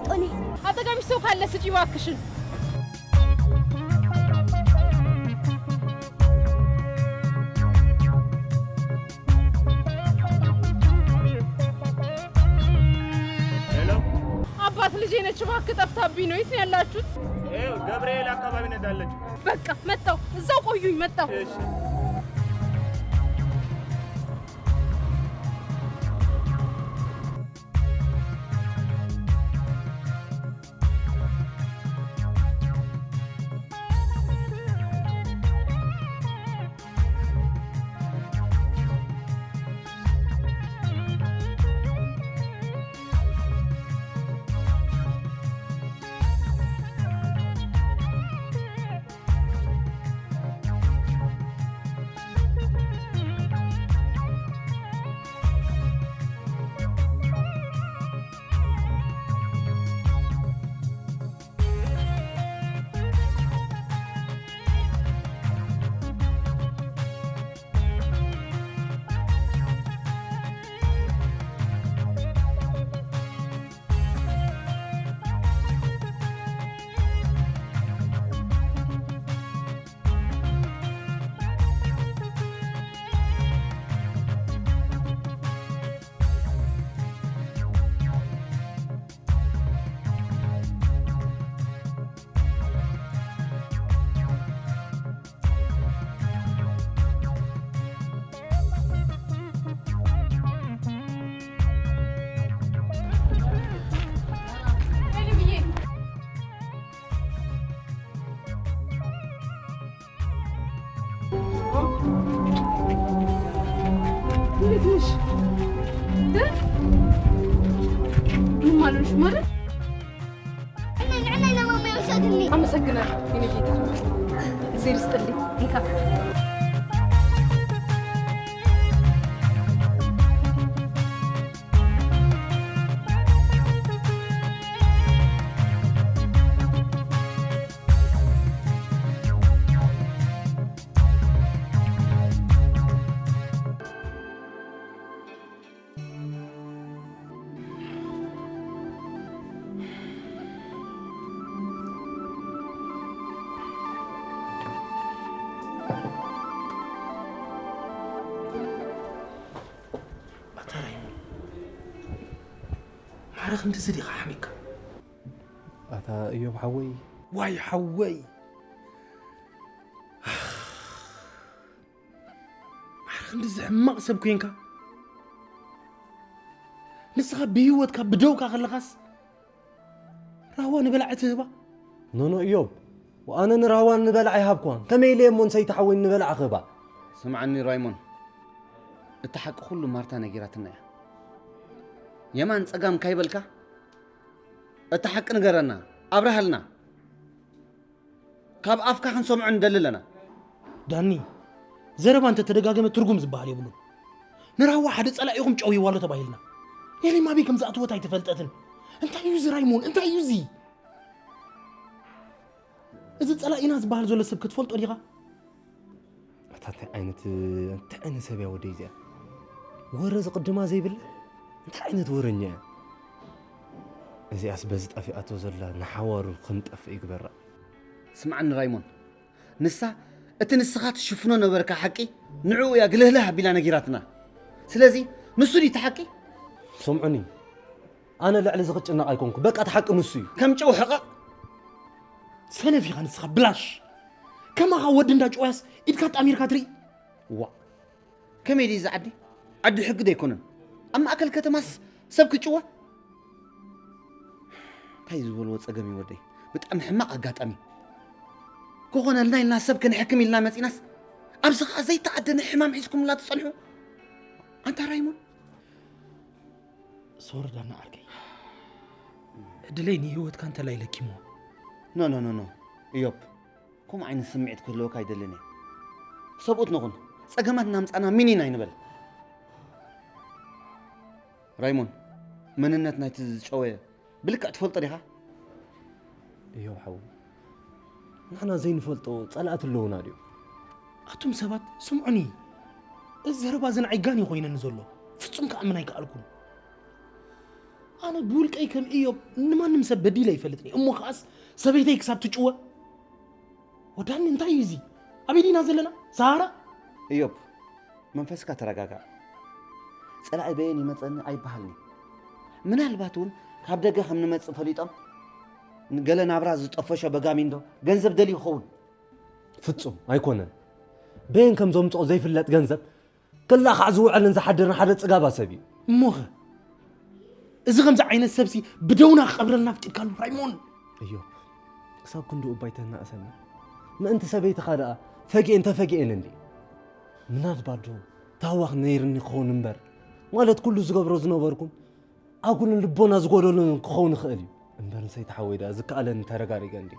ጦኒ፣ አጠገብሽ ሰው ካለ ስጪ እባክሽን። ሄሎ፣ አባት፣ ልጄ ነች፣ እባክህ ጠፍታብኝ ነው። የት ነው ያላችሁት? ይኸው ገብርኤል አካባቢ ነች ያለችው። በቃ መጣሁ። እዛው ቆዩኝ፣ መጣሁ። እሺ። እንዴት ነሽ? እ? ምንም አልሆንሽም አይደል? ንዕናይ ንዕናይ ንማማ ይውሰድኒ። አመሰግናለሁ የኔ ጌታ። እግዜር ይስጥልኝ። እንካ። ኣታ ራይሞን፣ ማዕረ ክንድዚ ዲኻ ሓሚካ? ኣታ እዮብ ሓወይ። ዋይ ሓወይ፣ ማዕረ ክንድዚ ሕማቕ ሰብ ኮንካ? ንስኻ ብህይወትካ ብደውካ ከለኻስ ራህዋ ንበላዕ ትህባ? ኖኖ እዮብ፣ ኣነ ንራህዋ ንበላዕ ኣይሃብኳን። ከመይ ኢለ እሞ ንሰይቲ ሓወይ ንበላዕ ክህባ? ስምዓኒ ራይሞን፣ እቲ ሓቂ ኩሉ ማርታ ነጊራትና እያ። የማን ጸጋም ካይበልካ እቲ ሓቂ ንገረና፣ ኣብርሃልና። ካብ ኣፍካ ክንሰምዖ ንደሊ ኣለና። ዳኒ፣ ዘረባ እንተ ተደጋገመ ትርጉም ዝበሃል የብሉን። ንራህዋ ሓደ ጸላኢኹም ጨውይዋ ኣሎ ተባሂልና። ኤሌም ኣበይ ከም ዝኣተወት ኣይተፈልጠትን። እንታይ እዩ እዚ ራይሞን? እንታይ እዩ እዚ? እዚ ጸላኢና ዝበሃል ዘሎ ሰብ ክትፈልጦ ዲኻ? ኣታ እንታይ ዓይነት እንታይ ዓይነት ሰብ እያ ወደይ እዚኣ? ወረ ዝቕድማ ዘይብላ እንታይ ዓይነት ወረኛ እያ? እዚኣስ በዚ ጠፊኣቶ ዘላ ንሓዋሩ ክንጠፍእ ይግበራ። ስምዓኒ ራይሞን፣ ንሳ እቲ ንስኻ ትሽፍኖ ነበርካ ሓቂ ንዕኡ እያ ግልህልህ ኣቢላ ነጊራትና። ስለዚ ንሱ ድዩ እቲ ሓቂ? ስምዑኒ፣ ኣነ ልዕሊ እዚ ክጭነቕ ኣይኮንኩ። በቃ እቲ ሓቂ ንሱ እዩ። ከም ጨው ሕቐቕ። ሰነፍ ኢኻ ንስኻ ብላሽ። ከማኻ ወዲ እንዳ ጭዋያስ ኢድካ ጣሚርካ ትርኢ። ዋ፣ ከመይ ድዩ እዚ ዓዲ? ዓዲ ሕጊ ዶ ኣይኮነን? ኣብ ማእከል ከተማስ ሰብ ክጭወ? እንታይ ዝበልዎ ጸገም እዩ ወደይ? ብጣዕሚ ሕማቕ ኣጋጣሚ። ክኾነልና ኢልና ሰብ ክንሕክም ኢልና መጺናስ፣ ኣብዚ ኸኣ ዘይተኣደነ ሕማም ሒዝኩምላ ትጸንሑ። ኣንታ ራይሞን። ሶሪ ዳና ዓርከይ። ዕድለይ ንህይወትካ እንተላይ ለኪምዎ። ኖ፣ ኖ፣ ኖ፣ ኖ። እዮብ፣ ከምኡ ዓይነት ስምዒት ክህልወካ ኣይደልን እየ። ሰብኡት ንኹን፣ ጸገማት እናምጻና ሚኒን ኣይንበል። ራይሞን፣ መንነት ናይቲ ዝጨወየ ብልክዕ ትፈልጦ ዲኻ? እዮብ ሓው፣ ንሕና ዘይንፈልጦ ጸላእቲ ኣለዉና ድዮም? ኣቱም ሰባት ስምዑኒ፣ እዚ ዘረባ እዚ ንዓይ ጋን እዩ ኮይነኒ ዘሎ። ፍጹም ክኣምን ኣይከኣልኩን። ኣነ ብውልቀይ ከም እዮብ ንማንም ሰብ በዲለ ኣይፈልጥን እየ። እሞ ከኣስ ሰበይተይ ክሳብ ትጭወ ወዳኒ እንታይ እዩ እዚ? ኣበይ ዲና ዘለና? ሰሃራ? እዮብ፣ መንፈስካ ተረጋጋዕ። ጸላኢ በየን ይመጸኒ ኣይበሃልኒ። ምናልባት እውን ካብ ደገ ከም ንመጽእ ፈሊጦም ንገለ ናብራ ዝጠፈሾ በጋሚንዶ ገንዘብ ደልዩ ይኸውን። ፍጹም ኣይኮነን። በየን ከም ዘምጽኦ ዘይፍለጥ ገንዘብ ክላኻዕ ዝውዕልን ዝሓድርን ሓደ ጽጋባ ሰብ እዩ። እሞኸ እዚ ከምዚ ዓይነት ሰብሲ ብደውና ክቐብረልና ፍጢርካሉ ራይሞን። እዮ ክሳብ ክንድኡ እባ ኣይተናእሰኒ። ምእንቲ ሰበይትኻ ደኣ ፈጊኤን ተፈጊኤን እንዲ። ምናልባት ዶ ታህዋኽ ነይርኒ ክኸውን እምበር ማለት ኩሉ ዝገብሮ ዝነበርኩን ኣጉልን ልቦና ዝጎደሎን ክኸውን ይኽእል እዩ። እምበር ንሰይቲ ሓወይ ደኣ ዝከኣለኒ ተረጋሪገ እንዲ።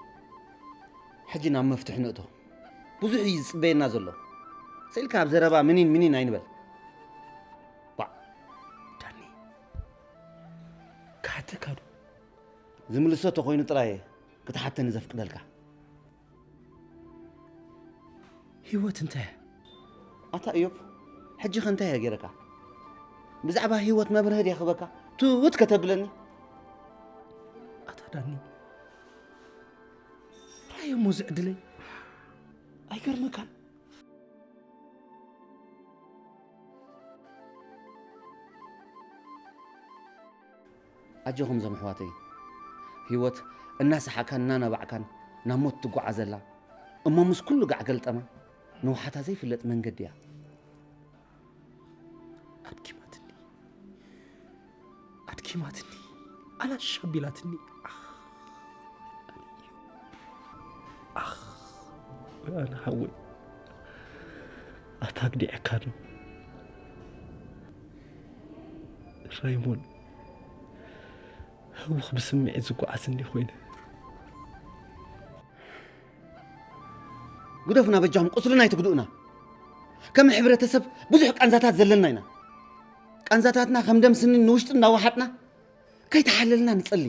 ሕጂ ናብ መፍትሒ ንእቶ። ብዙሕ እዩ ዝጽበየና ዘሎ። ስኢልካ ኣብ ዘረባ ምኒን ምኒን ኣይንበል። ባዕ ዳኒ ክሓተካ ዶ? ዝምልሶ ተኾይኑ ጥራይ ክትሓተኒ ዘፍቅደልካ። ህይወት እንታይ እያ? ኣታ እዮብ፣ ሕጂ ኸ እንታይ እየ ገይረካ? ብዛዕባ ህይወት መብርሂ ድየ ክበካ? ትውት ከተብለኒ? ኣታ ዳኒ፣ ራእዮ እሞ ዝዕድለይ ኣይገርመካን? ኣጆኹም ዞም ኣሕዋተይ፣ ህይወት እናሰሓካን እናነባዕካን ናብ ሞት ትጓዓዘላ እሞ ምስ ኩሉ ጋዕ ገልጠማ ንውሓታ ዘይፍለጥ መንገዲ እያ። ኣድኪማትኒ ኣድኪማትኒ ኣላሽ ኣቢላትኒ። ኣነ ሓወይ ኣታ ኣግዲዐካ ዶ ራይሞን? ህውኽ ብስምዒት ዝጓዓዝ እንዲ ኮይነ። ግደፉና በጃኹም፣ ቁስልና ኣይትጉድኡና። ከም ሕብረተሰብ ብዙሕ ቃንዛታት ዘለና ኢና። ቃንዛታትና ከም ደም ስኒ ንውሽጢ እናወሓጥና ከይተሓለልና ንጸሊ።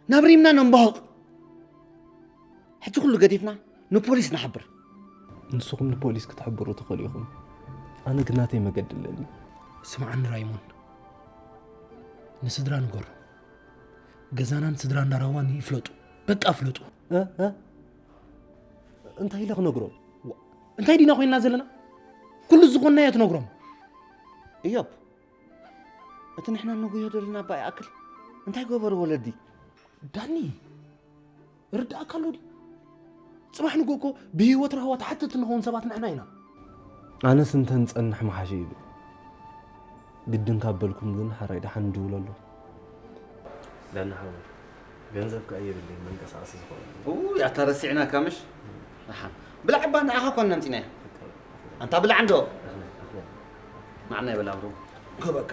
ናብ ሪምና ነንባሁቕ። ሕጂ ኩሉ ገዲፍና ንፖሊስ ንሓብር። ንስኹም ንፖሊስ ክትሕብሩ ትኽእሉ ኢኹም። ኣነ ግን ናተይ መገዲ ኣለኒ። ስምዓኒ ራይሞን፣ ንስድራ ንገሮም። ገዛናን ስድራ እንዳራዋን ይፍለጡ። በቃ ፍለጡ። እ? እ? እንታይ ኢለ ክነግሮም? እንታይ ዲና ኮይንና ዘለና? ኩሉ ዝኾንናዮ ትነግሮም። እዮብ፣ እቲ ንሕና ንጉዮ ዘለና እባ ይኣክል። እንታይ ገበሩ ወለዲ? ዳኒ፣ ርዳእካ ኣሎ ድዩ? ጽባሕ ንግሆ እኮ ብህይወት ራህዋ ተሓተቲ ንኸውን ሰባት ንሕና ኢና። ኣነስ እንተ ንጸንሕ መሓሸ ይብል። ግድን ካብ በልኩም ግን ሓራይ ደሓን ንድውለሉ። ዳኒ ሓወይ፣ ገንዘብ ከኣ የብለይን መንቀሳቐሲ ዝኾነ። ውይ፣ ኣታ ረሲዕናካ ምሽ? ደሓን። ብላዕ እባ ንዓኻ እኮ ነምጺናዮ። ኣንታ ብላዕ እንዶ። ንዓና ይበላ ብሩ። ከበቃ።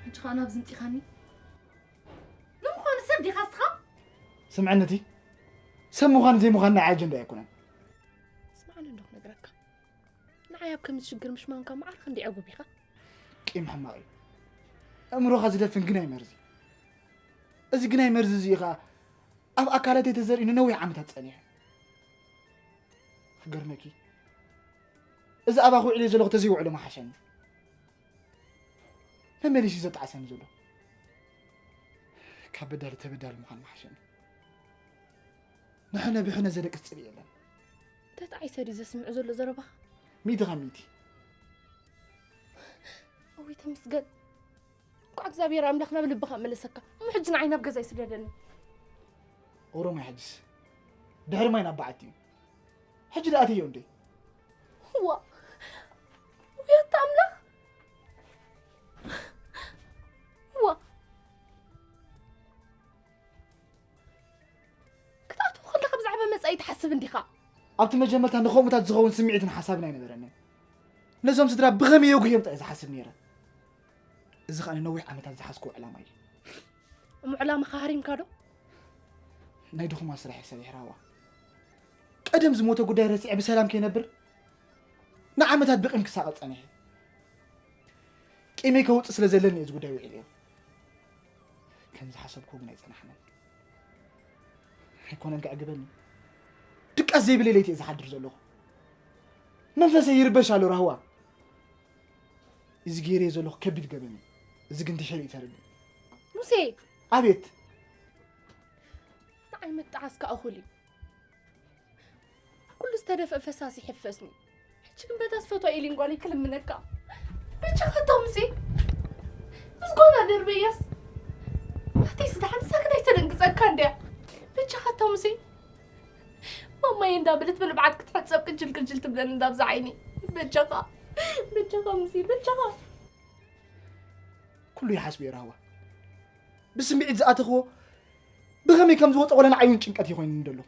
ሕጂ ኸኣ ናብዚ ምጺኻኒ? ንምዃኑ ሰብ ዲኻ እስኻ? ስምዕኒ እቲ ሰብ ምዃን ዘይምዃን ናይ ኣጀንዳ ኣይኮነን። ስምዓኒ እንዶ ክነግረካ። ንዓይ ኣብ ከምዚ ሽግር ምሽማምካ መዓር ክንዲ ዕጉብ ኢኻ። ቂም ሕማቕ እዩ። ኣእምሮኻ ዝደፍን ግናይ መርዚ። እዚ ግናይ መርዚ እዚ ኸኣ ኣብ ኣካላተይ ተዘሪኡ ንነዊሕ ዓመታት ጸኒሑ። ክገርመኪ እዚ ኣባኺ ውዕል ዘለኹ ተዘይውዕሎ ምሓሸኒ። መመሊሱ ዘጣዕሰኒ ዘሎ ካብ በዳሊ ተበዳሊ ምዃን ምሓሸኒ። ንሕነ ብሕነ ዘደቅስ ጽልኢ የለን። ተጣዒሰ ድዩ ዘስምዕ ዘሎ ዘረባኻ? ሚእቲ ካብ ሚእቲ። እውይ ተመስገን። እንኳዕ እግዚኣብሔር ኣምላኽ ናብ ልብኻ መለሰካ። እሞ ሕጂ ንዓይ ናብ ገዛይ ስደደኒ። ኦሮማይ ሕጅስ ድሕሪ ማይ ናብ በዓቲ እዩ። ሕጂ ደኣ ትየው እንዴ? ዋ ውያታ ኣምላኽ ዋ ክትኣትዎ ከለኻ ብዛዕባ መጻኢ ትሓስብ እንዲኻ። ኣብቲ መጀመርታ ንኸምኡታት ዝኸውን ስምዒትን ሓሳብን ኣይነበረንን። ነዞም ስድራ ብኸመይ የጉህዮም ጥራይ ዝሓስብ ነይረ። እዚ ኸኣ ንነዊሕ ዓመታት ዝሓዝክዎ ዕላማ እዩ። እሞ ዕላማኻ ሃሪምካ ዶ? ናይ ድኹማ ስራሕ እየ ሰሪሐ ራህዋ። ቀደም ዝሞተ ጉዳይ ረሲዐ ብሰላም ከይነብር ንዓመታት ብቂም ክሳቐ ጸኒሐ። ቂመይ ከውጽእ ስለ ዘለኒ እየ እዚ ጉዳይ ውዒለዮ። ከም ዝሓሰብክዎ ግን ኣይጸናሕነን። ኣይኮነን ከዕግበኒ። ድቃስ ዘይብለይ ለይቲ እየ ዝሓድር ዘለኹ። መንፈሰይ ይርበሽ ኣሎ ራህዋ። እዚ ገይረዮ ዘለኹ ከቢድ ገበን እዩ። እዚ ግን ድሕሪኡ ተረድእ። ሙሴ ኣቤት። ንዓይ ምጣዓስካ እኹል እዩ። ኩሉ ዝተደፍአ ፈሳሲ ይሕፈስኒ። ሕጂ ግን በታ ዝፈትዋ ኢሊን ጓለይ ክልምነካ። በጃኻ እታ ሙሴ ምስ ጓና ደርበያስ ናተይ ስዳሓን ሳክት ኣይተደንግጸካ እንድያ። በጃኻ እታ ሙሴ ማማየ እንዳበለት ብልብዓት ክትሕጸብ ቅጅል ቅጅል ትብለኒ እንዳብዛ ዓይኒ። በጃኻ በጃኻ ሙሴ በጃኻ። ኩሉ ይሓስቡ እየ ራህዋ። ብስምዒት ዝኣተኽዎ ብኸመይ ከም ዝወፀ ወላ ንዓይ እውን ጭንቀት ይኾይኑኒ ደሎ።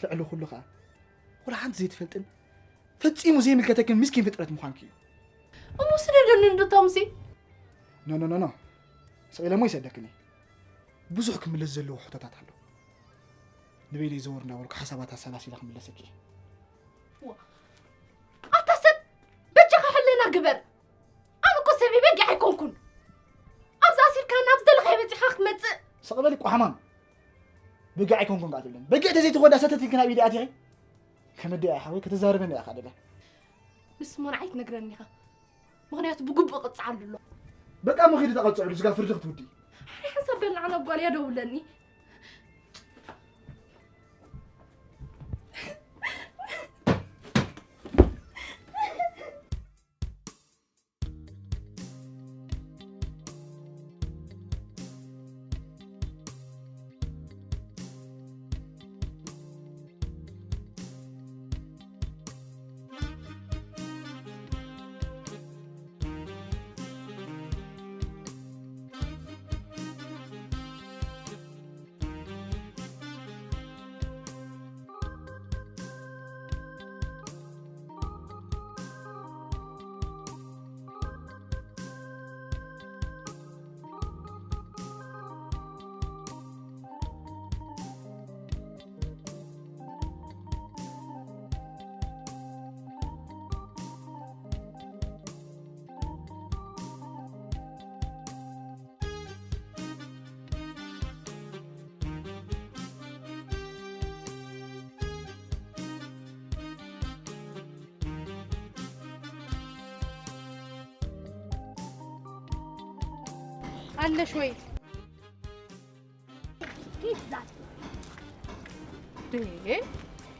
ልዕሊ ኩሉ ኸዓ ወላ ሓንቲ ዘይትፈልጥን ፈጺሙ ዘይምልከተክን ምስኪን ፍጥረት ምዃንኪ እዩ። እሞ ስደደኒ እንዶ እታ ሙሴ። ኖ ኖ ኖ ኖ ስቕ ኢለ እሞ ይሰደክን እየ። ብዙሕ ክምለስ ዘለዎ ሕቶታት ኣሎ። ንበይነይ ዘወር እናበልኩ ሓሳባት ኣሰላሲለ ክምለሰኪ እየ። ኣታ ሰብ በጃኻ ሕልና ግበር። ኣነ እኮ ሰብይ በጊዕ ኣይኮንኩን። ኣብዚ ኣሲርካና ኣብ ዝደለኻዮ በጺሕካ ክትመጽእ። ስቕ በሊ ቋሕማም። በጊዕ ኣይኮንኩን ከዓ ትብለኒ። በጊዕ ተዘይትኾዳ ሰተት ኢልኪ ናብ ኢደ ኣቲኺ ከመደያ ሓወይ ከተዛርበኒ እያ ከዓ ደላ። ንስሞን ኣይትነግረኒ ኢኻ። ምኽንያቱ ብግቡእ ቅጽዓሉ ኣሎ። በቃ መኺዱ ተቐጽዕሉ ስጋ ፍርዲ ክትውዲ። ሓንሳብ በል ንዓና ጓል እያ ደውለኒ። ኣለሽ ወይ? ፊት ዛት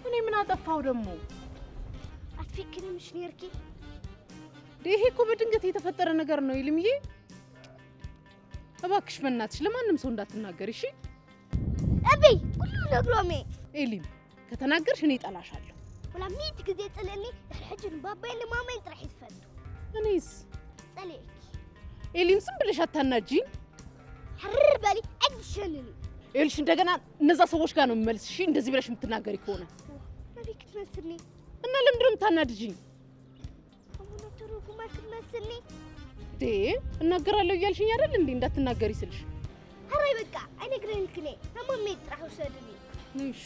እኔ ምን አጠፋው ደግሞ? ኣትፊክኒ ምሽ ነርኪ። ይሄ እኮ በድንገት የተፈጠረ ነገር ነው ይልምዬ። እባክሽ በእናትሽ ለማንም ሰው እንዳትናገሪ እሺ? እበይ ኩሉ ነግሮሜ። ኤሊም ከተናገርሽ እኔ እጠላሻለሁ። ወላ ሚት ግዜ ጽልእኒ ድሕሪ ሕጂ ንባባይ ንማማይ ጥራሕ ይትፈልጡ። እኔስ ጸልእኪ። ኤሊም ዝም ብለሽ አታናጂኝ። ሕርር በሊ። ኣይትሸንኒ። ይኸውልሽ እንደገና እነዛ ሰዎች ጋር ነው የምመልስሽ እንደዚህ ብለሽ የምትናገሪ ከሆነ። መሪ ክትመስልኒ። እና ለምንድን ነው የምታናድጂኝ? ኣቡነ ትርጉማ ክትመስልኒ። ዴ እናገራለሁ እያልሽኝ አይደል እንዴ እንዳትናገሪ ስልሽ? ሐራይ በቃ ኣይነግረንክኔ። ተማሜ ጥራሕ ውሰድኒ። እሺ።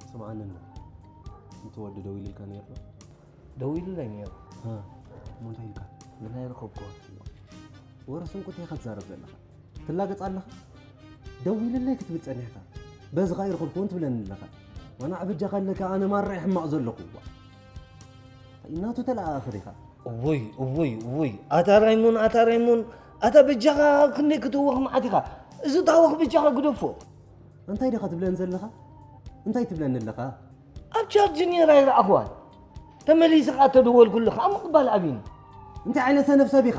ስምዓኒ እንዶ፣ እቲ ወዲ ደዊሉልካ ነይሩ ዶ? ደዊሉለይ ነይሩ። እ፣ እሞ እንታይ ኢልካ? ግን ኣይረኸብኩዎን። ወረ ስንቁት ኢኻ ትዛረብ ዘለኻ። ትላገጽ ኣለኻ? ደዊሉለይ ክትብል ጸኒሕካ። በዚ ኸኣ ኣይረኸብኩዎን ትብለኒ ኣለኻ። ዋና ኣብ እጃኻ ኣለካ ኣነ ማራ እየ ሕማቕ ዘለኹ። እናቱ ተለኣኣኽር ኢኻ። እውይ እውይ እውይ ኣታ ራይሞን ኣታ ራይሞን ኣታ በጃኻ ክንደይ ክትህወኽ መዓት ኢኻ። እዚ ታወኽ በጃኻ ግደፎ። እንታይ ዲኻ ትብለኒ ዘለኻ? እንታይ ትብለኒ ኣለኻ? ኣብ ቻርጅ ነይራ ኣይረኣኽዋን። ተመሊሰ ኸኣ ተደወልኩልኻ ኣብ ምቕባል ኣቢኒ። እንታይ ዓይነት ሰነፍ ሰብ ኢኻ?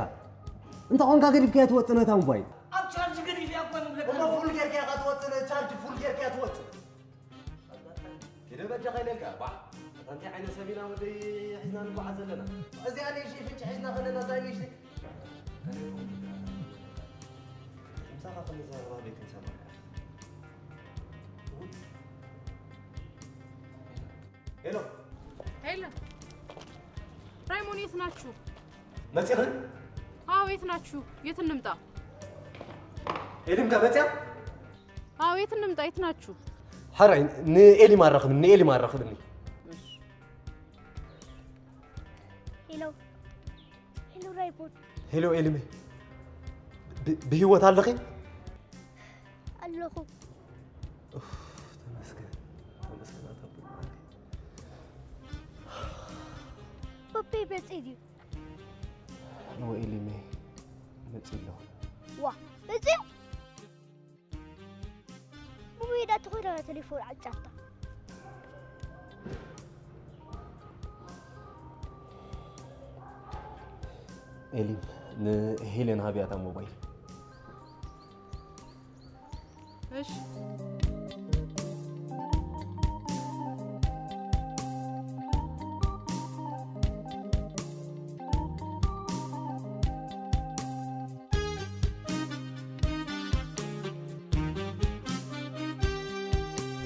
እንተ ኾንካ ገዲፍካያ ትወጽእ ነታ ሞባይል። ኣብ ቻርጅ ገዲፍያ እኮ ንብለካ። እሞ ፉል ጌርካያ ኢኻ ትወጽእ፣ ቻርጅ ፉል ጌርካያ ትወጽእ። ኪደ በጃኻ ኢለልካ፣ ባዕ። ኣታ እንታይ ዓይነት ሰብ ኢና ወደይ ሒዝና ንጓዓዝ ዘለና? እዚኣ ንእሽተይ ፍንጭ ሒዝና ከለና እዛ ንእሽተይ ምሳኻ ክንዛረባ ቤት ንሰማዕ። ሄሎ። ሄሎ ራይሞን፣ የት ናችሁ? መጺኽን? አዎ፣ የት ናችሁ? የት እንምጣ? ኤሊም ጋር መጽያ? አዎ፣ የት እንምጣ? የት ናችሁ? ሐራይ ንኤሊም አራኽብኒ፣ ንኤሊም አራኽብኒ። እሺ። ሄሎ። ሄሎ ራይሞንድ። ሄሎ ኤሊም። ብ-፣ ብህይወት ኣለኺ? ኣለኹ። ኡፍ፣ ተመስገን። ተመስገን ኣታ ኣቦይ። ፓፓ መጺኡ ድዩ? እወ ኤሊመይ፣ መጺኡ ኣሎ። ዋ፣ መጺኡ? ብሜዳ ተኾይና ቴሌፎን ዓጫታ። ኤሊም፣ ንሄለን ሃብያታ ሞባይል። እሺ።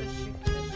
እሺ፣ እሺ።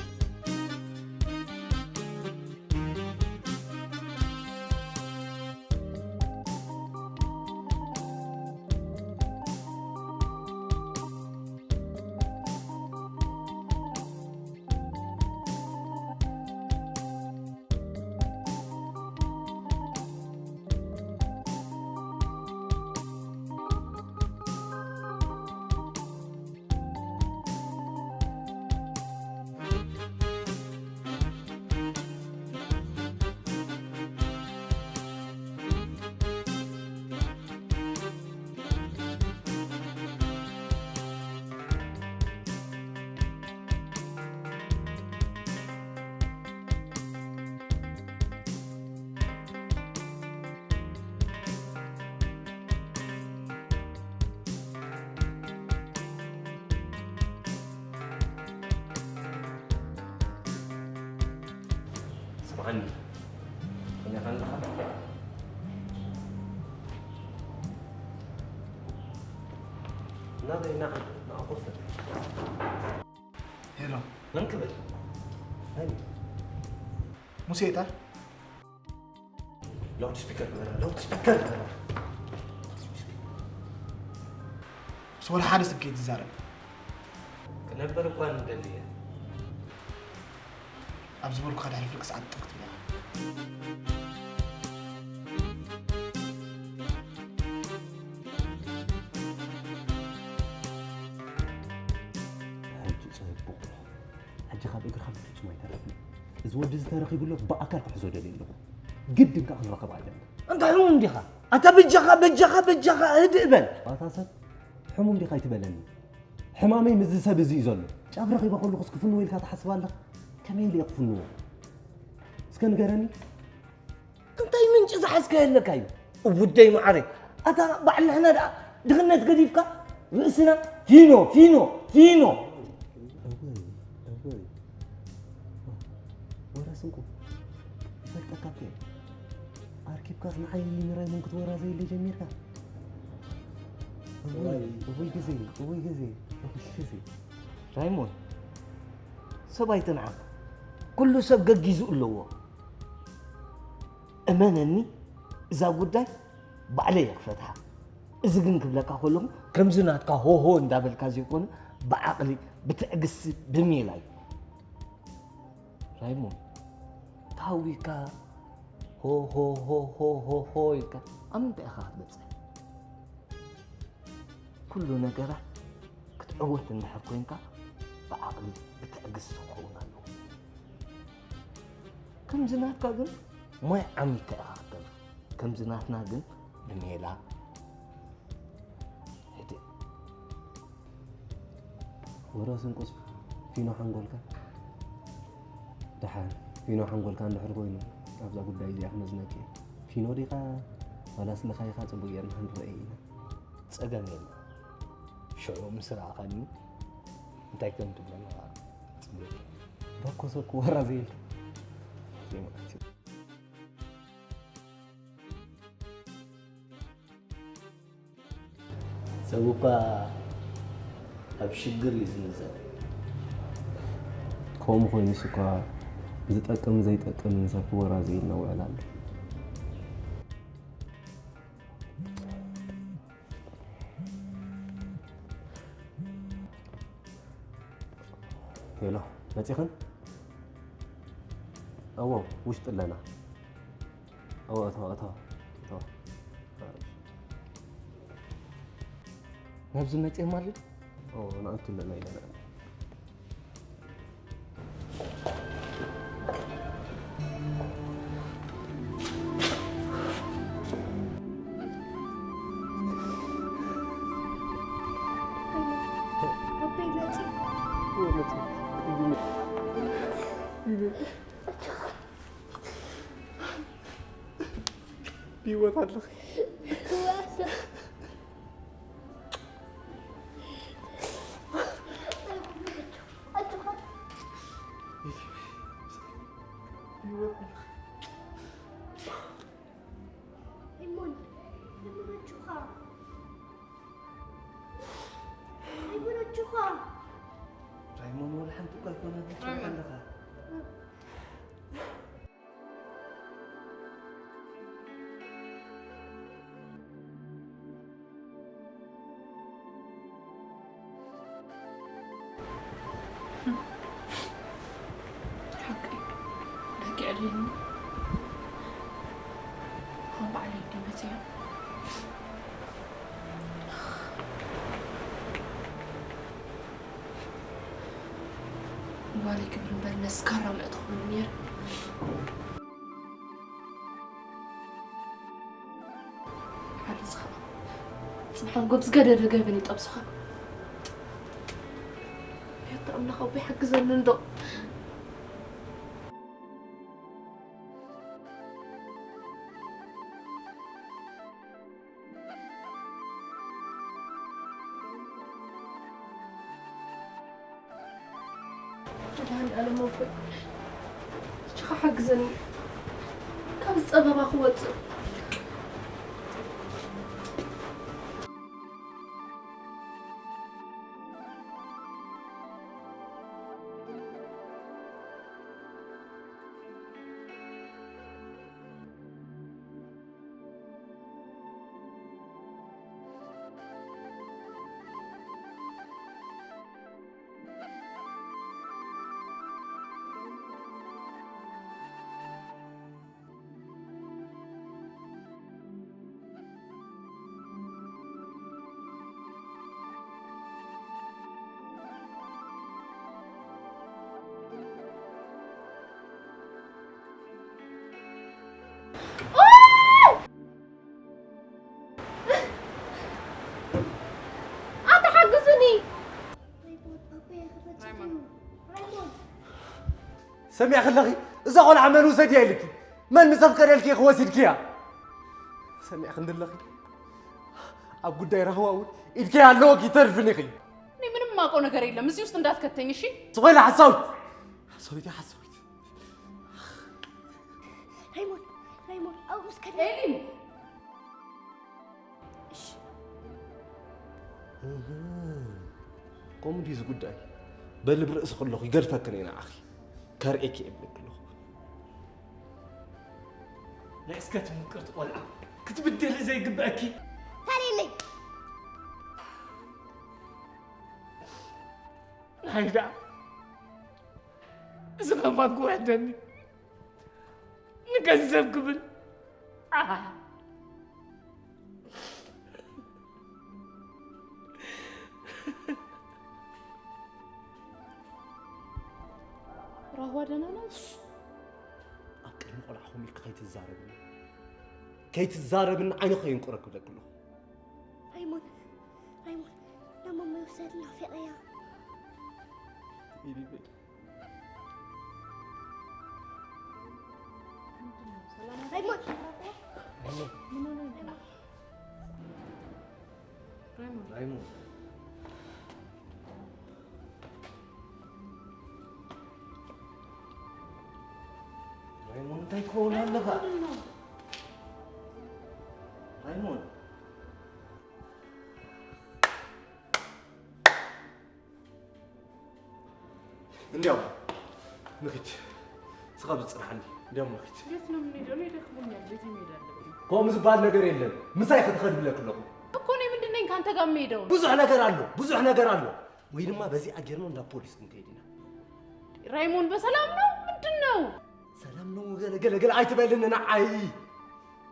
ስምዓኒ፣ ከመይ ኣለኻ? ናበይ ኢና ንኣኹል? ሄሎ። መን ክብል? መን? ሙሴ እታ? ላውድ ስፒከር ግበራ፣ ላውድ ስፒከር ግበራ። ምስ ወላ ሓደ ሰብ ከይትዛረብ። ክነብር እኳ ንደሊ እየ። ኣብ ዝበልኩኻ ድሕሪ ፍርቂ ሰዓት ጥቕ ትብል ኢኻ። ሕጂ ጽቡቕ። ሕጂ ካብ እግርኻ ብፍጹም ኣይተርፍን። እዚ ወዲ እዚ ተረኺቡ ኣሎ፣ ብኣካል ክሕዞ ደልየ ኣለኹ። ግድን ከኣ ክንራኸብ ኣለና። እንታይ ሕሙም ዲኻ? ኣታ በጃኻ፣ በጃኻ፣ በጃኻ፣ ህድእ በል። ኣታ ሰብ፣ ሕሙም ዲኻ ኣይትበለኒ። ሕማመይ ምስዚ ሰብ እዚ እዩ ዘሎ። ጫፍ ረኺበ ከለኹስ ክፍንዎ ኢልካ ትሓስብ ኣለኻ? ከመይ ኢለ እየ ክፍንዎ? እስከ ንገረኒ። እንታይ ምንጪ ዝሓዝካዮ ኣለካ እዩ? እውደይ መዓረይ፣ ኣታ በዓል ንሕና ደኣ ድኽነት ገዲፍካ ርእስና ፊኖ፣ ፊኖ፣ ፊኖ። እወይ፣ እወይ። ወረ ስንቁ፣ ይፈልጠካ እኮ እየ። ኣርኪብካስ ንዓይ ንራይሞን ክትወራዘየለይ ጀሚርካ? እወይ፣ እወይ ግዜ፣ እወይ ግዜ፣ እወይ ግዜ። ራይሞን፣ ሰብ ኣይትንዓቕ። ኩሉ ሰብ ገጊዙ ኣለዎ። እመነኒ፣ እዛ ጉዳይ ባዕለይ እየ ክፈትሓ። እዚ ግን ክብለካ ከለኹ፣ ከምዚ ናትካ ሆሆ እንዳበልካ ዘይኮነ፣ ብዓቕሊ፣ ብትዕግስቲ፣ ብሜላ እዩ። ራይሞን፣ ተሃዊካ ሆ፣ ሆ፣ ሆ ኢልካ፣ ኣብ ምንታይ ኢኻ ክትበጽሕ? ኩሉ ነገራት ክትዕወት እንድሕር ኮይንካ፣ ብዓቕሊ፣ ብትዕግስቲ ክኸውን ኣለዎ። ከምዚ ናትካ ግን ሞያ ዓሚካ ኢኻ ክትገብር። ከምዚ ናትና ግን ብሜላ። ህድእ። ወረ ስንቁስ ፊኖ ሓንጎልካ። ደሓን፣ ፊኖ ሓንጎልካ እንድሕር ኮይኑ፣ ኣብዛ ጉዳይ እዚኣ ክመዝነኪ እየ። ፊኖ ዲኻ ዋላስ ልኻይኻ ጽቡቕ ጌርና ክንርኦ ኢና። ጸገም የለን። ሽዑ ምስ ረኣኻኒ እንታይ ከም ትብለኒ ከኣ ጽቡቕ። በኮ ሰብ ክወራ ዘየለ። ሰብ እኳ ኣብ ሽግር እዩ ዝንዘር። ከምኡ ኮይኑስ እኳ ዝጠቅም ዘይጠቅምን ሰብ ክወራ ዘየለ ውዕል ኣሎ። ሄሎ፣ መጺኽን? እዎ፣ ውሽጢ ኣለና። እዎ፣ እተዋ፣ እተዋ፣ እተዋ። ናብዚ መጺኦም ማለት? እዎ፣ ንኣቱ ኣለና ኢለና። ብህይወት ኣለኺ። ኣይሞን፣ ኣይሞን ኣጆኻ። ኣይሞን ኣጆኻ። ራይሞን ወላ ሓንቲ እኳ ኣይኮነን። ራይሞን። ኣለኻ። ሓቂ ደቂ ዕልልኒ ከም በዓል የዲ መፅዮ። ጓለይ ክብል እምበር ነስካራ ምእተኹሉ ነይረ። ሓደስ ኸዓ ጽባሕ ጎብ ዝገደደ ገበን ይጠብስኻ። ያታ ኣምላኽ ኣቦይ ሓግዘኒ እንዶ። መድሃኒኣለም ኣቦይ፣ ንስኻ ሓግዘኒ፣ ካብ ጸበባ ክወጽእ። ኣታ ሓግዙኒ! ሰሚዕኺ ኣለኺ? እዛ ቆልዓ መን ውሰድያ ኢልኪ? መን ምስ ኣፍቀደልኪ ኢኺ ወሲድክያ? ሰሚዕኽኒ ኣለኺ? ኣብ ጉዳይ ራህዋ እውን ኢድኪ ኣለወኪ፣ ይተርፍን ኢኺ። እኔ ምንም የማውቀው ነገር የለም። እዚህ ውስጥ እንዳትከተኝ እሺ? ስቕ በሊ ሓሳዊት። ሓሳዊት፣ ሓሳዊት። ራይሞን፣ ራይሞን፣ ኣብኡ ምስ ከደ ኤሊን! እሺ። እህ፣ ከምኡ ድዩ እዚ ጉዳይ? በሊ ብርእሲ ከለኹ ይገድፈክን እየ ንዓኺ። ከርእየኪ እየ እብለኪ ኣለኹ። ናይ እስከ ትምቅርቲ ቆልዓ፣ ክትብደሊ ዘይግበአኪ። ታሪለይ። ናይ ደኣ፣ እዚ ከማን ክውሕደኒ። ንገንዘብ ክብል። ኣሃ። ራህዋ ደህና ናት? ኣብ ቅድሚ ቆልዓ ከምኡ ኢልኪ ከይትዛረብኒ። ከይትዛረብኒ ዓይኒ ከየንቁረኪ ክብለኪ ኣለኹ። ራይሞን፣ ራይሞን፣ ናብ ማማ ይውሰድ ናፊቐያ። ኢሊበይ። ራይሞን! ራይሞን! ራይሞን! ራይሞን፣ እንታይ ትኸውን ኣለኻ? ራይሞን! እንዲያው ንኺድ፣ ስኻ ብጽንሓኒ። እንዲያው ንኺድ። የት ነው የምንሄደው? እኔ ደክሞኛል፣ ቤት መሄድ አለብኝ። ከምኡ ዝበሃል ነገር የለን። ምሳይ ክትኸድ ብለክ ኣለኹ። እኮ እኔ ምንድን ነኝ ከአንተ ጋር የምሄደው? ብዙሕ ነገር ኣሎ፣ ብዙሕ ነገር ኣሎ። ወይ ድማ በዚኣ ጌርና እንዳ ፖሊስ ክንከይድ ኢና። ራይሞን በሰላም ነው? ምንድን ነው? ሰላም ነው ገለ ገለ ገለ ኣይትበልን ንዓይ።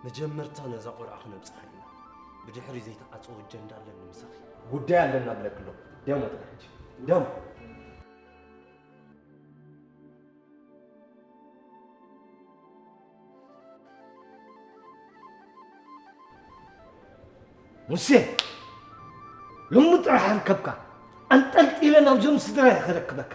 መጀመርታ ነዛ ቆልዓ ክነብፅሓ ኢና። ብድሕሪ ዘይተዓፀወ ጀንዳ ኣለኒ ምሳኺ። ጉዳይ ኣለና ብለክሎ። ደሞ ጥራሕ ሕጂ። ደሞ። ሙሴ፣ ሎሚ ጥራሕ ኣርከብካ። ኣንጠልጢለ ናብዞም ስድራ እየ ከረክበካ።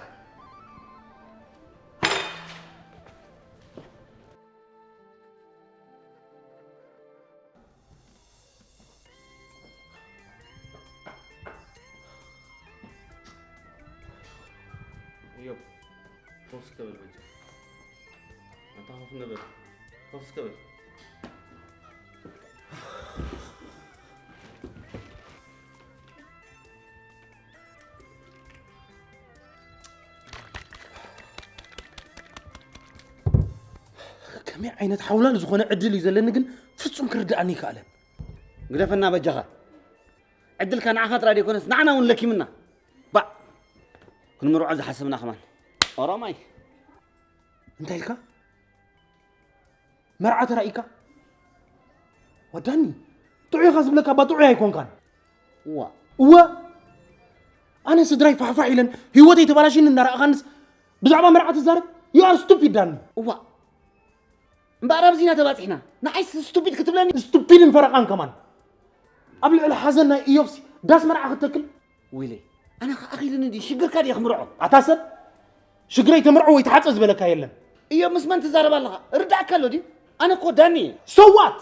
እዮብ፣ ኮፍ እስከ በል በጃ። ኣታ ኮፍ እንደ በል። ኮፍ እስከ በል። ከመይ ዓይነት ሓውላል ዝኾነ ዕድል እዩ ዘለኒ ግን ፍጹም ክርድኣኒ ይከኣለን። ግደፈና በጃኻ። ዕድልካ ንዓኻ ጥራይ ደይኮነስ ንዓና እውን ለኪምና። ባዕ ክንምርዖ ዝሓሰብና ከማን ኦሮማይ። እንታይ ኢልካ? መርዓ ተራኢካ? ወዳኒ ጥዑይ ኢኻ ዝብለካ እባ ጥዑይ ኣይኮንካን። እዋ እወ ኣነ ስድራይ ፋሕፋሕ ኢለን ህይወተይ ተባላሽኒ እናረኣኻንስ ብዛዕባ መርዓ ትዛረብ? You are stupid ዳኒ። እዋ እምበኣር ኣብዚና ተባፂሕና ንዓይ ስቱፒድ ክትብለኒ ስቱፒድን ፈረቓን ከማን ኣብ ልዕሊ ሓዘን ናይ እዮብሲ ዳስ መርዓ ክትተክል ወይለይ ኣነ ከኣኺልኒ ድዩ ሽግርካ ድየ ክምርዖ ኣታ ሰብ ሽግረይ ተምርዖ ወይ ተሓፀ ዝበለካ የለን። እዮብ ምስ መን ትዛረብ ኣለኻ ርዳእካ ኣሎ ድዩ ኣነ እኮ ዳኒ እየ ሰዋት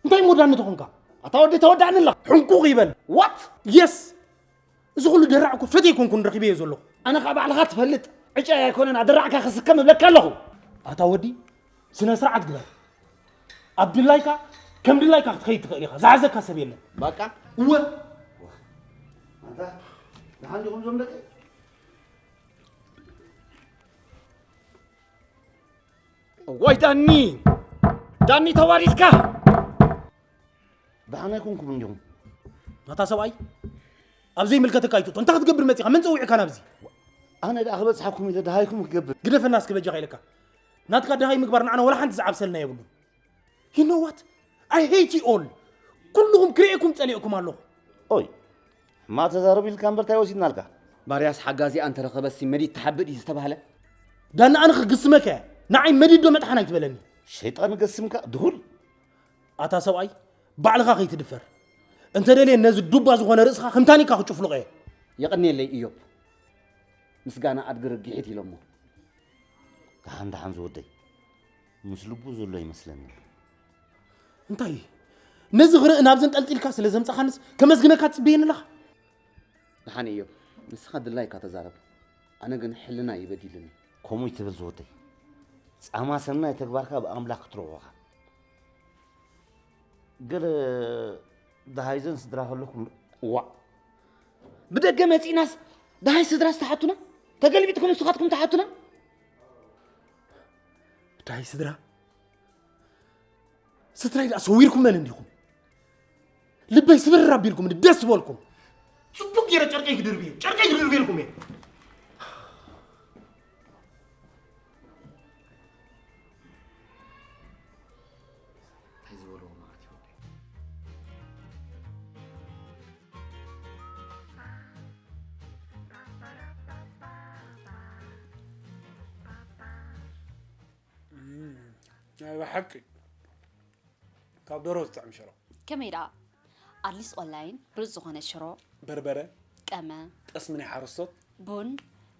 እንታይ እሞ ዳኒ ተኾንካ ኣታ ወዲ ተወዳእኒ ኣለኻ ሕንቁቕ ይበል ዋት የስ እዚ ኩሉ ደራዕ እኮ ፈትየ ኣይኮንኩን ረኺበዮ ዘለኹ ኣነ ከዓ ባዕልኻ ትፈልጥ ዕጫይ ኣይኮነን ኣደራዕካ ክስከም እብለካ ኣለኹ ኣታ ወዲ ስነ ስርዓት ግበር ኣብ ድላይካ ከም ድላይካ ክትኸይድ ትኽእል ኢኻ ዝሓዘካ ሰብ የለን በቃ እወ ኣንታ ደሓን ዲኹም ዞም ደቂ እዋይ ዳኒ ዳኒ ተዋሪድካ ደሓን ኣይኮንኩም እንዲኹም ናታ ሰብኣይ ኣብ ዘይምልከተካ ኣይትእቶ እንታይ ክትገብር መፂኻ መን ፀዊዕካ ናብዚ ኣነ ደኣ ክበፅሓኩም ኢለ ደሃይኩም ክገብር ግደፈና እስኪ በጃኻ ኢለካ ናትካ ደሃይ ምግባር ንዓና ወላ ሓንቲ ዝዓብሰልና የብሉን You know what? I hate you all. ኩልኹም ክርእየኩም ጸሊእኩም ኣለኹ። ኦይ ሕማቕ ተዛረብ ኢልካ እምበር እንታይ ወሲድናልካ? ባርያስ ሓጋዚኣ እንተረኸበሲ መዲድ ትሓብእ ድዩ ዝተባህለ? ዳኒ ኣነ ክግስመካ እየ። ንዓይ መዲድ ዶ መጥሓን ኣይትበለኒ። ሸይጣን ገስምካ ድሁል። ኣታ ሰብኣይ ባዕልኻ ከይትድፈር። እንተደልየ ነዚ ዱባ ዝኾነ ርእስኻ ከም ታኒካ ክጭፍልቖ እየ። የቐንየለይ ኢዮብ። ምስጋና ኣድጊ ርግሒት ኢሎሞ። ደሓን ደሓን ዝወደይ ምስ ልቡ ዘሎ ይመስለኒ። እንታይ ነዚ ክርኢ ናብ ዘንጠልጢልካ ስለ ዘምጻኻንስ ከመስግነካ ትጽበየኒ ኣለኻ? ደሓን እዮብ ንስኻ ድላይካ ተዛረብ ኣነ ግን ሕልና እዩ በዲሉኒ። ከምኡ ይትበል ዝወደይ ጻማ ሰናይ ተግባርካ ብኣምላኽ ክትረኽቦኻ ገለ ደሃይዘን ስድራ ከለኩም ዋእ ብደገ መጺእናስ ደሃይ ስድራስ ትሓቱና ተገልቢጥኩም ንስኻትኩም ትሓቱና ዳይ ስድራ ስትራይ ደኣ ሰዊርኩመን እንዲኹም ልበይ ስብር ኣቢልኩም ደስ ዝበልኩም ጽቡቅ ገይረ ጨርቀይ ክድርብየ ጨርቀይ ክድርብየልኩም እየ እንታይ ዝበልዎ ማለት እዩ ናይ ብሓቂ ካብ ደሮ ዝጥዕም ሽሮ። ከመይ ደኣ? ኣድሊስ ኦንላይን ብሉጽ ዝኾነ ሽሮ፣ በርበረ፣ ቀመ፣ ጠስሚ ናይ ሓረስቶት፣ ቡን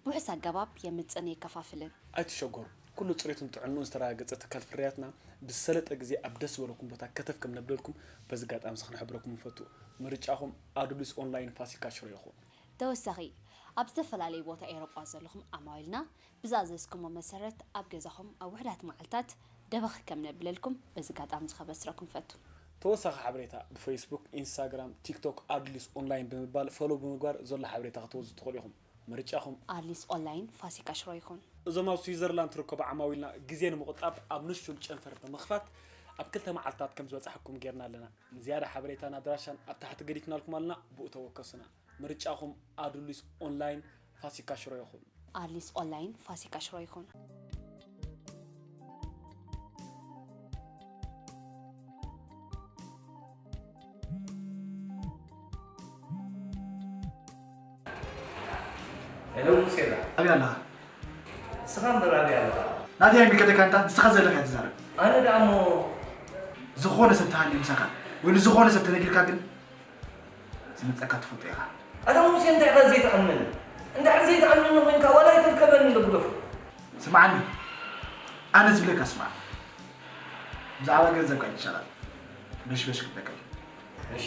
ብውሑስ ኣገባብ የምጽእን የከፋፍልን። ኣይትሸገሩ፣ ኩሉ ጽሬቱን ጥዕንኡን ዝተረጋገጸ ትካል ፍርያትና ብዝሰለጠ ግዜ ኣብ ደስ ዝበለኩም ቦታ ከተፍ ከም ነብለልኩም በዚ ኣጋጣሚ እዚ ክንሕብረኩም ንፈቱ። ምርጫኹም ኣዱሊስ ኦንላይን ፋሲካ ሽሮ ይኹን። ተወሳኺ፣ ኣብ ዝተፈላለዩ ቦታ ኤውሮጳ ዘለኹም ዓማዊልና ብዝኣዘዝኩሞ መሰረት ኣብ ገዛኹም ኣብ ውሑዳት መዓልታት ደበኽ ከም ነብለልኩም በዚ ኣጋጣሚ እዚ ከበስረኩም እፈቱ። ተወሳኺ ሓበሬታ ብፌስቡክ፣ ኢንስታግራም፣ ቲክቶክ ኣድሊስ ኦንላይን ብምባል ፎሎው ብምግባር ዘሎ ሓበሬታ ክትወስዱ ትኽእሉ ኢኹም። ምርጫኹም። ኣድሊስ ኦንላይን ፋሲካ ሽሮ ይኹን። እዞም ኣብ ስዊዘርላንድ ትርከቡ ዓማዊልና ግዜ ንምቑጣብ ኣብ ንሹል ጨንፈር ብምኽፋት ኣብ ክልተ መዓልታት ከም ዝበፅሐኩም ጌርና ኣለና። ንዝያዳ ሓበሬታን ኣድራሻን ኣብ ታሕቲ ገዲፍናልኩም ኣለና፣ ብኡ ተወከሱና። ምርጫኹም ኣዱሊስ ኦንላይን ፋሲካ ሽሮ ይኹን። ኣሊስ ኦንላይን ፋሲካ ሽሮ ይኹን። ሄሎ ሙሴላ፣ ኣበይ ኣለኻ? ንስኻ እምበር ኣበይ ኣለኻ? ናተይ ኣይምልከተካን፣ ንስኻ ዘለኻ እያ ትዛረብ። ኣነ ደኣ እሞ ዝኾነ ሰብ ተሃልዩ ምሳኻ ወይ ንዝኾነ ሰብ ተነጊርካ ግን ዝመፀካ ትፈልጦ ኢኻ። ኣታ ሙሴ እንታይ ኢኻ ዘይትኣምን? እንድሕር ዘይትኣምነኒ ኮይንካ ዋላ ኣይትርከበኒ እንዶ ግደፎ። ስምዓኒ ኣነ ዝብለካ ስማዕ። ብዛዕባ ገንዘብካ ኣይትሻቐል። በሽበሽ ክብለካ እዩ። እሺ።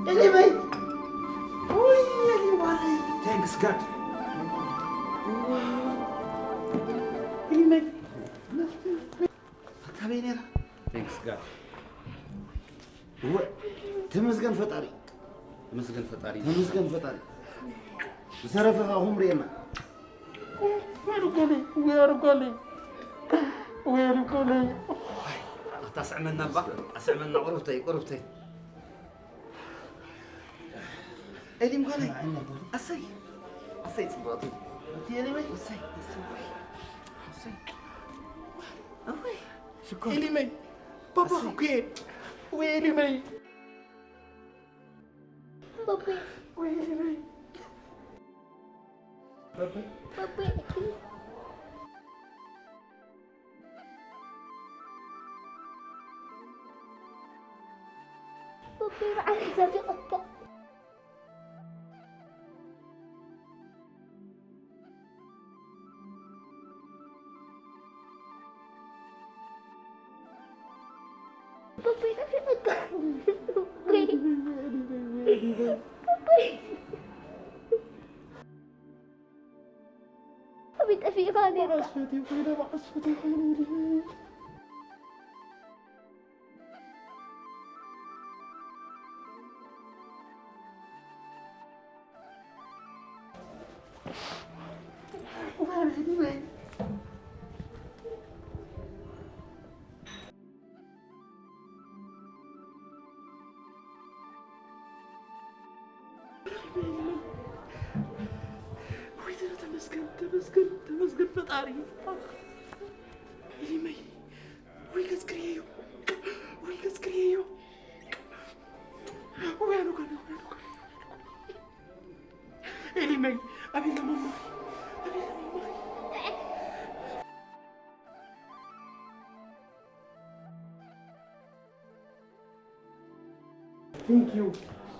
Anyway. Ui, anyway. Thanks God. Anyway. Kabeynera. Thanks God. እወ ተመስገን ፈጣሪ። ተመስገን ፈጣሪ። ተመስገን ፈጣሪ። ዝተረፈ ከዓ ኹም ርኤና። ወይ ኣርጓለይ፣ ወይ ኣርጓለይ፣ ወይ ኣርጓለይ። ኣታ ስዕመና እባ፣ ኣስዕመና ቁሩብተይ፣ ቁሩብተይ። ኤሊም ጓለይ፣ ኣሰይ፣ ኣሰይ ጽብቕቲ። እቲ ኤሊመይ፣ ኣሰይ፣ ኣሰይ፣ ኣሰይ። ኣወይ፣ ሽኮር። ኤሊመይ፣ ባባ ኣሰይ። ኩኩየ፣ ወይ ኤሊመይ። Papi. Papi. Papi. Papi, በዓል እግዚኣብሔር ይቐጣ። መዓስ ፈትዩ ኮይነ፣ መዓስ ፈትዩ ኮይነ ኢለ። ወይ ተመስገን፣ ተመስገን፣ ተመስገን ፈጣሪ። ኢሊመይ፣ ወይ ገጽክርየዮ፣ ወይ ገጽክርየዮ። ወይ ኣነ ጓል፣ ወይ ኣነ ጓል። ኢሊመይ፣ ኣቤላ ማማ፣ ኣቤላ ማማ። Thank you.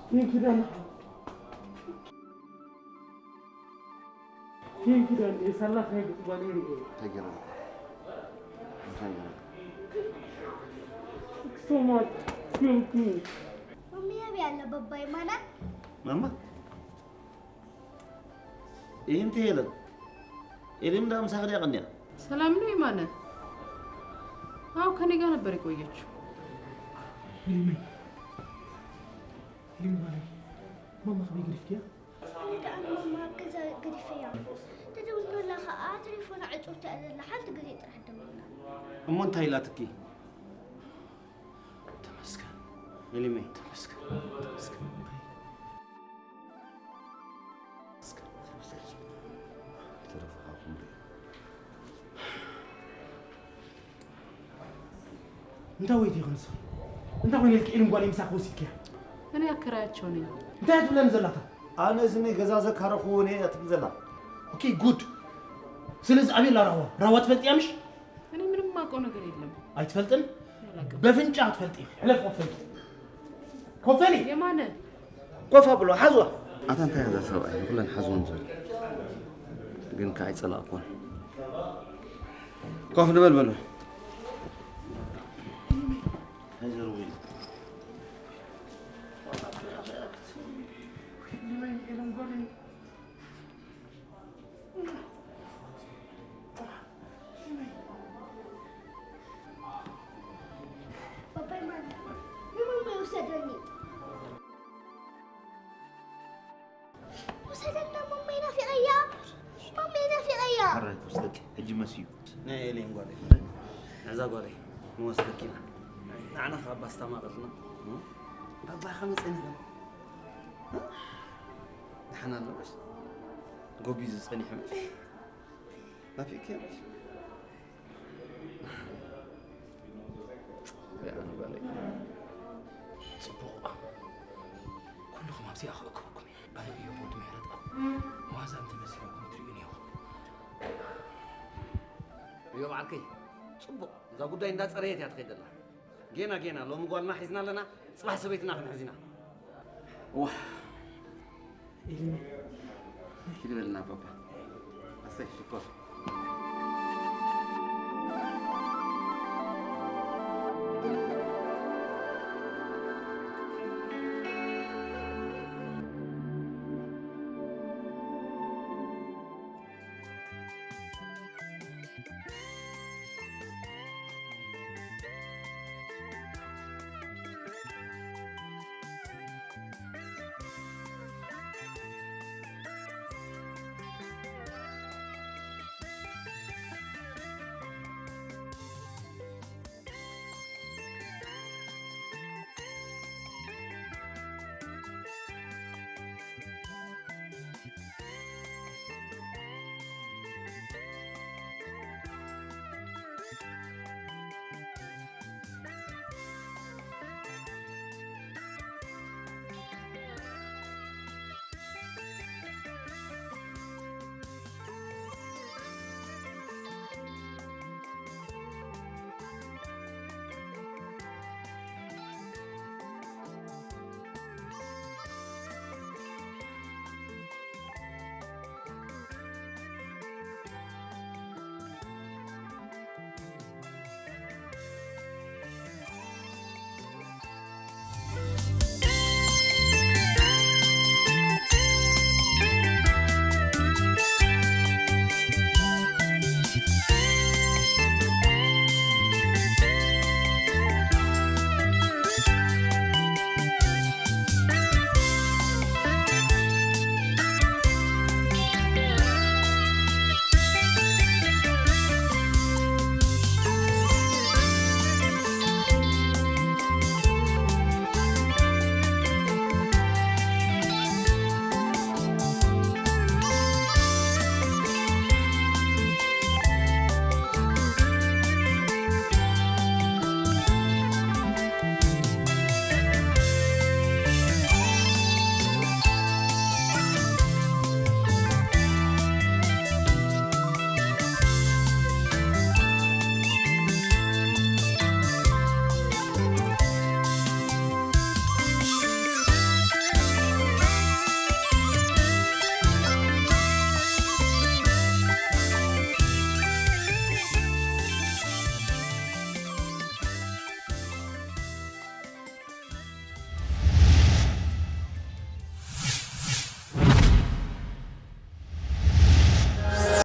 Thank you, Dan. Thank you, Dan. የሳላ ኸይድ ጽባኔ ርኤ። እንታይ ገይረ? እንታይ ገይረ? So much. Thank you. ማሚ፣ ኣበይ ኣላ ባባይ ማና? ማማ? ይህን ትሄለን? ኤሊም ዳ ምሳኽ ዲያ ቀንያ? ሰላም ነው የማነ? አዎ፣ ከኔ ጋር ነበር የቆየችው። ኢሊመይ፣ ኢሊም ጓለይ፣ ማማ ከመይ ገዲፍክያ? ኣነ ደኣ ንማማ ኣብ ገዛ ገዲፈያ። ተደውሎላ ኸኣ ተሌፎና ዕጹርታ እያ ዘላ፣ ሓንቲ ግዜ ጥራሕ ደውልና። እሞ እንታይ ኢላትኪ? ተመስገን። ኢሊመይ። ተመስገን። ተመስገን። ተመስገን። ተመስገን። ተረፈ ካብኹም ርእ። እንታይ ወይቲ ይኾንስ? እንታይ ኮይኑ ኢልኪ ኢሊም ጓለይ ምሳኺ ወሲድክያ? እኔ ኣከራያቸው ነኝ። እንታይ እያ ትብለኒ ዘላታ? ኣነ እዚ ናይ ገዛ ዘካረኽዎ እኔ እያ ትብል ዘላ። ኦኬ፣ ጉድ። ስለዚ ኣበይ ኣላ ራህዋ? ራህዋ ትፈልጥያ ምሽ? እኔ ምንም የማውቀው ነገር የለም። ኣይትፈልጥን? አላውቅም። በፍንጫ ትፈልጢ። ሕለፍ ኮፈሊ። ኮፈሊ! የማነ! ኮፍ ኣብሎ፣ ሓዝዋ። ኣታ እንታይ እዛ ሰብኣይ ንኩለን ሓዝወን ዘሎ? ግን ከኣ ኣይጸላእኩዎን። ኮፍ ንበል በሎ። ኣይዘርውይ። ባባይ ማን? ንማማ ይውሰደኒ። ውሰደና፣ ማማይ ናፊቐያ። ማማይ ናፊቐያ። ሓራይ ክወስደኪ፣ ሕጂ መስዩ። ናይ ኤሌን ጓለይ። ነዛ ጓለይ ንወስደኪ ኢና። ንዓና ካብ ባስታ ማቐልና። ባባ ከመይ ጸኒሑ? ደሓን ኣሎ በስ። ጎቢዙ ጸኒሑ በስ። ናፊቅኪ ኣለሽ? ኣነ ጓለይ። ጽቡቕ። ኩልኹም ኣብዚኣ ክእክበኩም እየ። ኣነ እዮብ ወዲ ምሕረትኣብ። ዋዛ እንተመሲልኩም ትርእዩኒ ኢኹም። እዮብ ዓርከይ፣ ጽቡቕ። እዛ ጉዳይ እንዳጸረየት እያ ትኸይድ ዘላ። ጌና ጌና ሎሚ ጓልና ሒዝና ኣለና፣ ጽባሕ ሰበይትና ክንሕዝ ኢና። ዋህ! ኢልኒ። ኪድ በልና ባባ። ኣሰይ ሽኮር።